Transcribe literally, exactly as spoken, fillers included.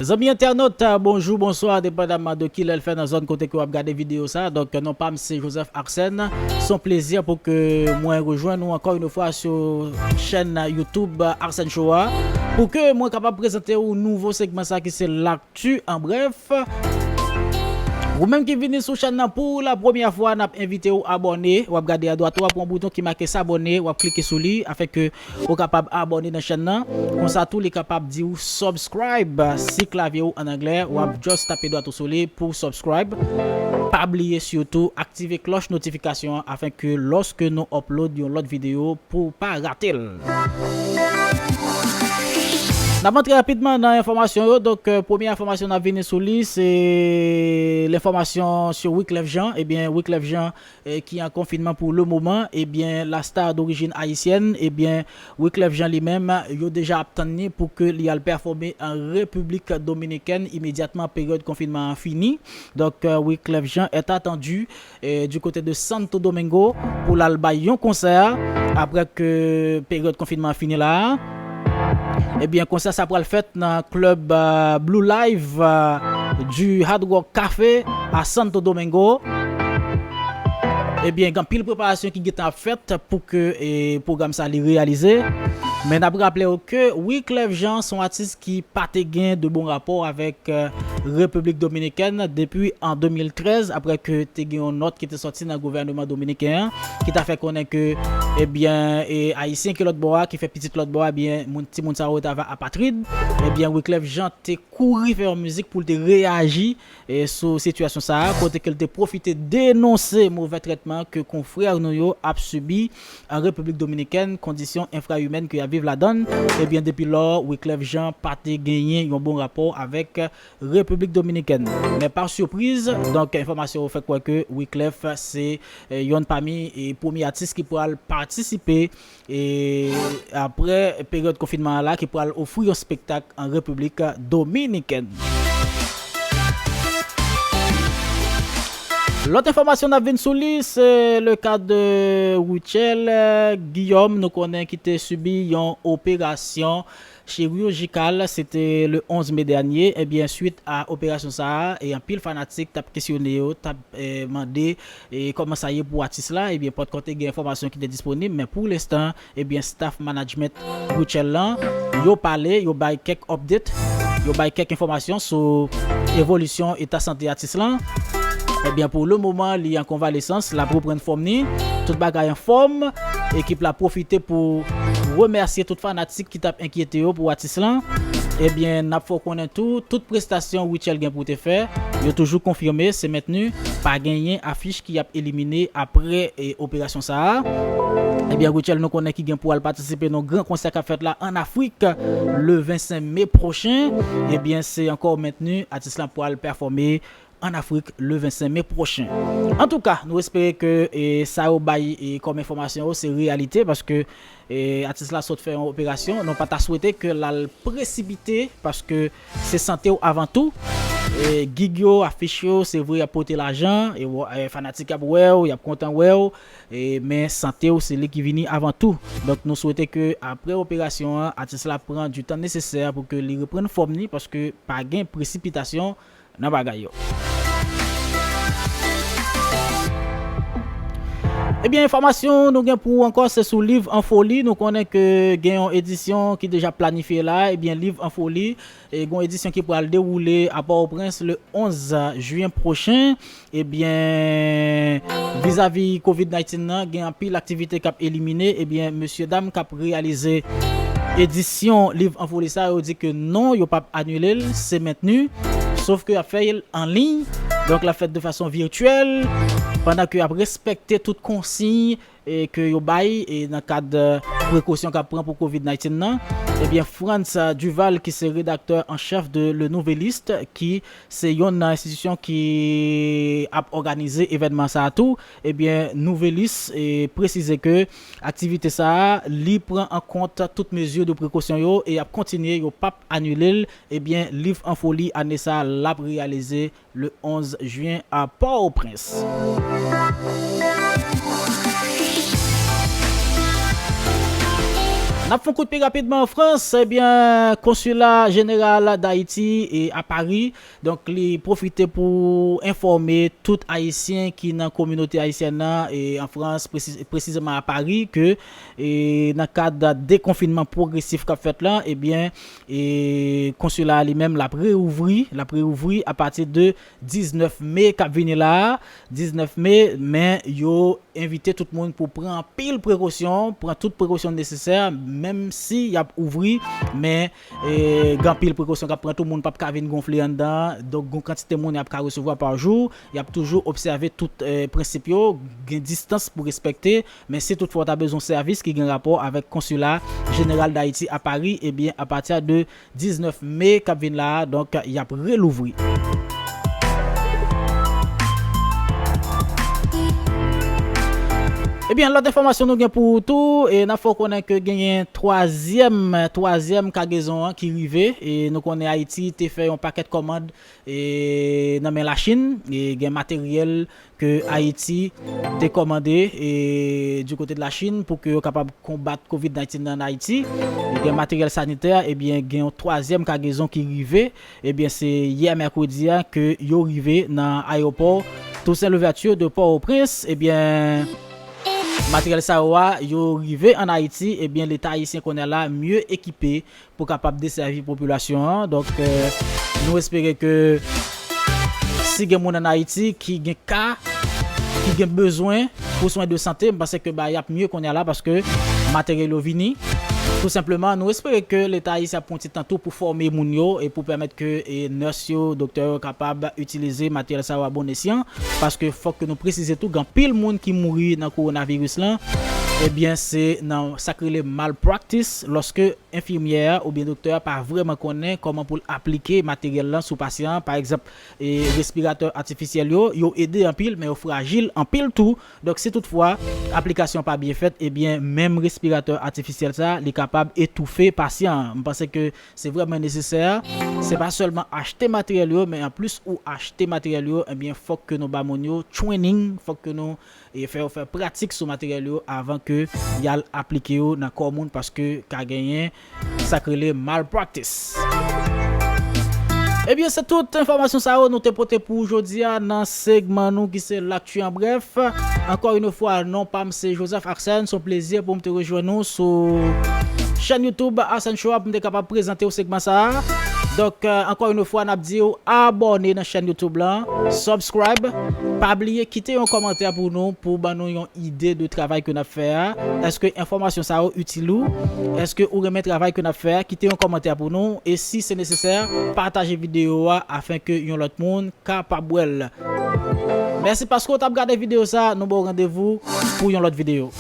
Zanmi entènot, bonjou, bonswa, depandaman de kilè l fè nan zòn kote ke w ap gade videyo sa. Donk, non pa m se Joseph Arsène. Se yon plezi pou ke mwen rejwenn ou ankò yon fwa sou chèn YouTube Arsène Show a, pou ke mwen kapab prezante ou nouvo segman sa ki se L'actu en bref. Ou menm ki vini sou chèn nan pou la premyè fwa, n ap envite ou abòne. W ap gade adwat ou, w ap wè yon bouton ki make s'abonner, w ap klike sou li afin ke ou kapab abòne nan chèn nan. Konsa tou, li kapab di ou subscribe si klavye ou an anglè. W ap just tape dwat ou sou li pou subscribe. Pa bliye sitou aktive klòch notifikasyon an afin ke lòske nou upload yon lòt videyo pou w pa rate l. N ap antre rapidman nan enfòmasyon yo. Donk, euh, premye enfòmasyon n ap vini sou li, se lenfòmasyon sou Wyclef Jean. Ebyen, Wyclef Jean, eh, ki an konfinman pou le moman, ebyen, la star d'origine haïtienne, ebyen, Wyclef Jean li menm, yo deja ap tann li pou ke li al pèfòme an Repiblik Dominikèn imedyatman peryòd konfinman an fini. Donk, euh, Wyclef Jean est attendu, eh, du côté de Santo Domingo pou l al bay yon konsè apre ke peryòd konfinman an fini la. Ebyen, konsè sa pral fèt nan klèb, euh, Blue Live, euh, du Hard Rock Café a Santo Domingo. Ebyen, gen anpil preparasyon ki gentan ap fèt pou ke, e, pwogram sa li reyalize. Men n ap raple w ke Wyclef Jean se yon atis ki pa te gen de bon rapò avèk, euh, Repiblik Dominikèn depi an de mil trèz, apre ke te gen yon nòt ki te sòti nan gouvèneman dominiken an, ki ta fè konnen ke, ebyen, e, Ayisyen ki lòt bò a, ki fè pitit lòt bò a, ebyen, moun, timoun sa yo ta va apatrid. Ebyen, Wyclef Jean te kouri fè yon mizik pou l te reyaji, e, sou sitiyasyon sa a, kote ke l te pwofite denonse movè trètman ke konfrè nou yo ap sibi an Repiblik Dominikèn, kondisyon enfrayimèn ke y ap viv ladan l. Ebyen, depi lò, Wyclef Jean pa te genyen yon bon rapò avèk Repiblik Dominikèn. Men pa sipriz, donk, enfòmasyon yo fè kwè ke Wyclef se, eh, yonn pami, eh, premye atis ki pral patisipe, eh, apre peryòd konfinman an la, ki pral ofri yon spektak an Repiblik Dominikèn. Lòt enfòmasyon n ap vin sou li, se le ka de Rutshelle, eh, Guillaume, nou konnen ki te sibi yon operasyon chirijikal, se te le onz me dènye. Ebyen, swit a operasyon sa a, e anpil fanatik t ap kesyone yo, t ap, eh, mande, e kòman sa ye pou atis la. Ebyen, pòtkò te gen enfòmasyon ki te disponib, men pou lenstan, ebyen, staff management Rutshelle lan, yo pale, yo bay kèk update, yo bay kèk enfòmasyon sou evolisyon eta sante atis lan. Ebyen, pou le moman, li an konvalesans, l ap reprann fòm ni, tout bagay an fòm. Ekip la pwofite pou remèsye tout fanatik ki t ap enkyete yo pou atis lan. Ebyen, n ap fè w konnen tou, tout prestasyon Rutshelle gen pou te fè, yo toujou konfime, se mentni, pa genyen afich ki ap elimine apre, e, operasyon sa a. Ebyen, Rutshelle, nou konnen ki gen pou al patisipe nan gran konsè k ap fèt la ann Afrik le vennsenk me pwochen. Ebyen, se ankò mentni, atis lan pral pèfòme ann Afrik le vennsenk me pwochen. Antouka, nou espere ke, e, sa yo bay, e, kòm enfòmasyon yo, se reyalite, paske, e, atis la sot fè yon operasyon. Nou pa ta swete ke l al presipite, paske se sante w avan tou. E, gig yo, afich yo, se vre, y ap pote lajan, e, w-, e, fanatik ap wè w, y ap kontan wè w, e, men sante w, se li ki vini avan tou. Donk, nou swete ke apre operasyon an, atis la pran du tan nesesè pou ke li reprann fòm ni, paske pa gen presipitasyon nan bagay yo. Ebyen, enfòmasyon nou gen pou ou ankò, se sou Liv an Foli. Nou konnen ke gen yon edisyon ki deja planifye la. Ebyen, Liv an Foli, e, gen yon edisyon ki pral dewoule a Pòtoprens le onz jen pwochen. Ebyen, vizavi kovid diznèf nan, gen anpil aktivite k ap elimine. Ebyen, mesye dam k ap reyalize edisyon Liv an Foli sa, yo di ke non, yo p ap anile l, se mentni. Sof ke y ap fè l an liy. Donk, l ap fèt de fason virtyèl, pandan ke y ap respekte tout konsiy, e, ke yo bay, e, nan kad, e, prekosyon k ap pran pou kovid diznèf nan. Ebyen, Frantz Duval, ki se redaktè an chèf de Le Nouvelliste, ki se yonn nan enstitisyon ki ap òganize evènman sa a tou, ebyen, Nouvelliste, e, presize ke aktivite sa a, li pran an kont tout mezi de prekosyon yo e y ap kontinye, yo p ap anile l. Ebyen, Liv an Foli ane sa a, l ap reyalize le onz jen a Pòtoprens. N ap fè yon kout pye rapidman an Frans, ebyen, konsila jeneral Dayiti e a Pari, donk, li pwofite pou enfòme tout Ayisyen ki nan kominote ayisyèn nan e an Frans, presi-, presizeman a Pari, ke e nan kad dekonfinman pwogresif k ap fèt lan, ebyen, e konsila a li menm l ap reouvri, l ap reouvri apati de diznèf me k ap vini la a, diznèf me, men yo envite tout moun pou pran anpil prekosyon, pran tout prekosyon nesesè, menm si y ap ouvri, men e, gen anpil prekosyon k ap pran tou, moun p ap ka vin gonfle anndan, donk gon kantite moun y ap ka resevwa pa jou, y ap toujou obsève tout e, prensip yo, gen distans pou respekte, men si toutfwa w ta bezwen sèvis ki gen rapò avèk konsila jeneral Dayiti a Pari, ebyen, apati de diznèf me k ap vin la a, donk, y ap relouvri. Ebyen, lòt enfòmasyon nou gen pou ou tou, e n ap fè w konnen ke genyen twazyèm, twazyèm kagezon an ki rive, e nou konnen Ayiti te fè yon pakèt kòmand e nan men Lachin, e gen materyèl ke Ayiti te kòmande e du kote de Lachin pou ke yo kapab konbat kovid diznèf nan Ayiti. E gen materyèl sanitè, ebyen, gen yon twazyèm kagezon ki rive. Ebyen, se yè mèkredi a ke yo rive nan ayewopò Toussaint Louverture de Port-au-Prince. Ebyen, materyèl sa yo a, yo rive ann Ayiti. Ebyen, Leta ayisyen kounye a la mye ekipe pou kapab desèvi popilasyon an. Donk, e, nou espere ke si gen moun ann Ayiti ki gen ka, ki gen bezwen pou swen de sante, m panse ke bagay ap mye kounye a la paske materyèl yo vini. Tou senpleman, nou espere ke Leta ayisyen ap pran ti tan tou pou fòme moun yo e pou pèmèt ke, e, nès yo, doktè yo kapab itilize materyèl sa yo a bon esyan, paske fòk ke nou presize tou, gen anpil moun ki mouri nan kowonaviris lan, ebyen, se nan sa k rele malpractice, lòske enfimyè a oubyen doktè a pa vrèman konnen kòman pou l aplike materyèl lan sou pasyan an. Pa egzanp, e, respiratè atifisyèl yo, yo ede anpil, men yo frajil anpil tou. Donk, si toutfwa aplikasyon pa byen fèt, ebyen, menm respiratè atifisyèl sa, li kapab etoufe pasyan an. M panse ke se vrèman nesesè. Se pa sèlman achte materyèl yo, men anplis ou achte materyèl yo, ebyen, fòk ke nou ba moun yo training, fòk ke nou e fè yo fè pratik sou materyèl yo avan ke y al aplike yo nan kò moun, paske ka genyen sa k rele malpractice. Ebyen, se tout enfòmasyon sa yo nou te pote pou ou jodi a nan segman nou ki se L'actu en bref. Ankò yon fwa, non pa m se Joseph Arsène, se yon plezi pou m te rejwenn nou sou chèn YouTube Arsène Show a pou m te kapab prezante w segman sa a. Donk, e, ankò yon fwa, n ap di w abòne nan chèn YouTube lan, subscribe, pa bliye kite yon kòmantè pou nou, pou ban nou yon ide de travay ke n ap fè a. Èske enfòmasyon sa yo itil ou? Èske ou renmen travay ke n ap fè a? Kite yon kòmantè pou nou. E si se nesesè, pataje videyo a afin ke yon lòt moun kapab wè l. Mèsi paske w t ap gade videyo sa. Nou ba w randevou pou yon lòt videyo.